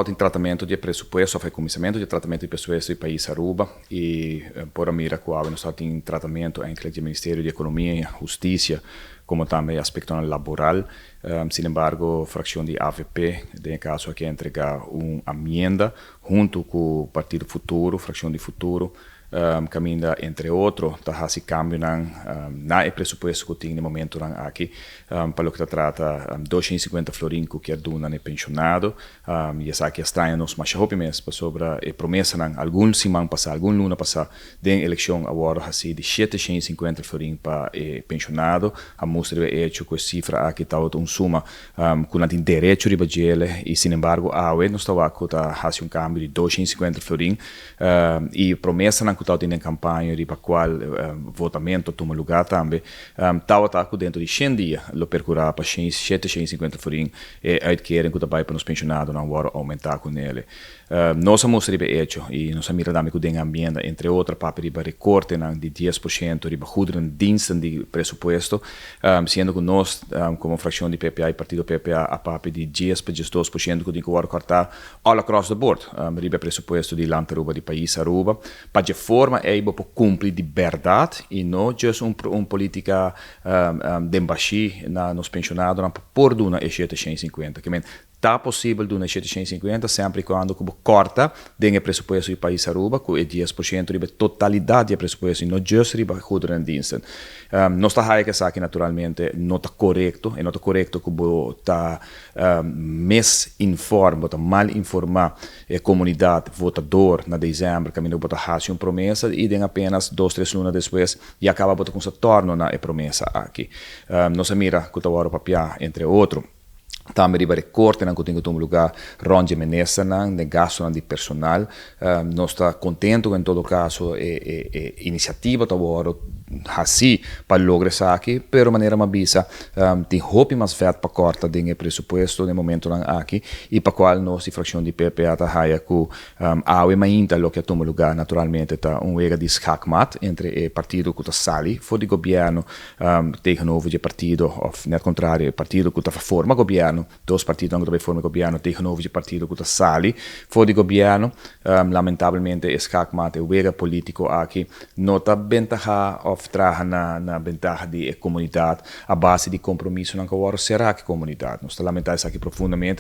Tin tratamento di presupuesto, of cuminsamento di tratamento di presupuesto di pais Aruba y por mira cu nos tin tratamento eigenlijk di Ministerio di Economia y Husticia, como tambe aspecto laboral. Sin embargo, fraccion di AVP, den caso aki, a entrega un enmienda hunto cu Partido Futuro, fraccion di Futuro, caminda, entre otro, ta haci cambio na e presupuesto cu tin na e momento aki, pa loke ta trata 250 florin cu kier duna na pensionado, y esaki a straña nos mas hopi mes, pasobra e promesa nan algun siman pasa, algun luna pasa, den eleccion awor haci di 750 florin pa e pensionado, a mustra e hecho cu e cifra aki ta un suma cu nan tin derecho riba dje, y sin embargo awe nos ta cu ta haci un cambio di 250 florin, y promesa nan cu ta den campaña riba cual votamento a tuma luga tambe, ta cu dentro di 100 dia lo percura pa 750 florin e uitkering cu tambe pa nos pensionado nan awor aumenta cu ne. Nos a mustra riba hecho y nos a mira tambe cu den enmienda, entre otro, pa riba recorte nan di 10% riba goederendiensten di presupuesto, siendo cu nos como fraccion di PPA y partido PPA a papia di 10 pa 12% cu tin cu corta all across the board riba presupuesto di Land Aruba, di pais Aruba, pa di forma ey bo cumpli di berdad y no just un politica den bashi na nos pensionado nan por duna e 750. Kiermen, ta posibel duna 750 semper y cuando cu corta den presupuesto di pais Aruba cu 10% di totalidad di presupuesto y no just riba goederendiensten. Nos ta haya cu esaki naturalmente no ta corecto y no ta corecto cu bo ta misinforma, ta mal informa e comunidad votador na december, caminda bo ta haci un promesa y den apenas 2, 3 luna despues y caba bo ta cu torno na e promesa aki. Nos a mira cu ta papia, entre otro, tambe riba recorte nan cu tin un luga rond di minister nan, di gasto nan di personal. Nos ta contento, en todo caso, e iniciativa ta wordo haci pa logra esaki, pero manera m'a bisa, tin hopi mas vet pa corta den presupuesto na momento nan aki y pa cual nos di fraccion di PPA ta haya cu awe mainta loke a tuma luga naturalmente ta un wega di schaakmat entre e partido cu ta sali for di gobierno tegenover e partido, of net contrario, e partido cu ta forma gobierno, dos partido cu ta forma gobierno tegenover e partido cu ta sali for di gobierno. Lamentablemente e schaakmat, e wega politico aki no ta bentaha of traha na bentaha di comunidad a base di compromiso nan cu awor sera cu comunidad. Nos ta lamenta esaki profundamente.